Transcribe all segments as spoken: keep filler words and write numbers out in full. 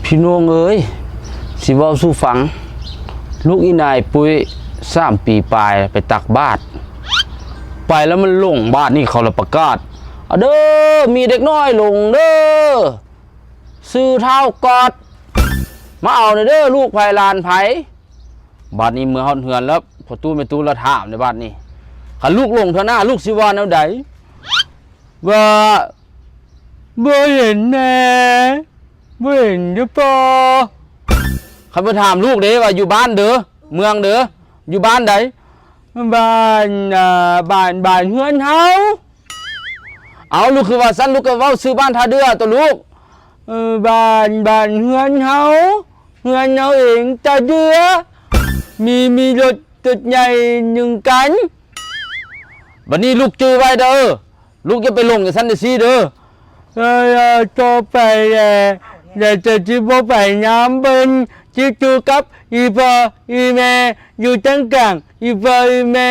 พี่น้องเอ้ย สิเว้าสู่ฟัง ลูกอีนายปุ้ย สามปีปลายไปตักบาตร ไปแล้วมันหลง บาดนี้เขาละประกาศ เอาเด้อ มีเด็กน้อยหลงเด้อ ชื่อท้าวก๊อด มาเอาหน่อยเด้อ ลูกไผหลานไผ บาดนี้เมื่อฮอดเฮือนแล้ว พ่อตู้แม่ตู้ละถามในบาดนี้ คันลูกหลงเทื่อหน้า ลูกสิว่าแนวใด ว่า บ่เห็นแม่ บ่เห็นเด้อพ่อ คันไปถามลูกเด้ว่าอยู่บ้านเด้อ เมืองเด้อ อยู่บ้านใด บ้าน อ่า บ้าน บ้านเฮือนเฮา เอาลูกคือว่าซั่น ลูกก็เว้าชื่อบ้านท่าเดือตัวลูก เออ บ้าน บ้านเฮือนเฮา เฮือนเฮาเองท่าเดือ มี มีรถ รถใหญ่หนึ่งคัน บัดนี้ลูกจื่อไว้เด้อ ลูกอย่าไปหลงจั่งซั่นจั่งซี้เด้อ เออ เออ ต่อไปแหละ แต่จะสิบ่ไปนำเพิ่น สิอยู่กับอีพ่ออีแม่ อยู่ทางกลาง อีพ่ออีแม่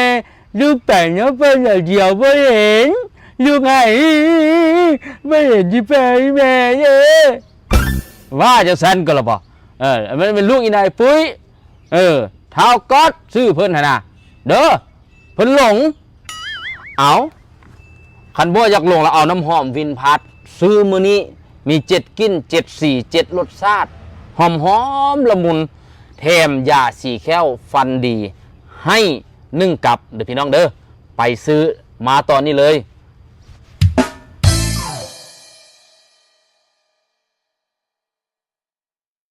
ลูกไปนำเพิ่นแล้วเดี๋ยวบ่เห็น ลูกให้ บ่เห็นอีพ่ออีแม่เด้ ว่าจั่งซั่นก็ละบ่ เออ มันเป็นลูกอีนายปุ้ย เออ ท้าวก๊อดชื่อเพิ่นหั่นน่ะ เด้อ เพิ่นหลง เอา คันบ่อยากหลงแล้วเอาน้ำหอมวินพัด ซื้อมื้อนี้ มีเจ็ดกลิ่น เจ็ดสี เจ็ดรสชาติ หอมๆ ละมุน แถมยาสีแข้วฟันดี ให้หนึ่งกับ เด้อพี่น้องเด้อ ไปซื้อมาตอนนี้เลย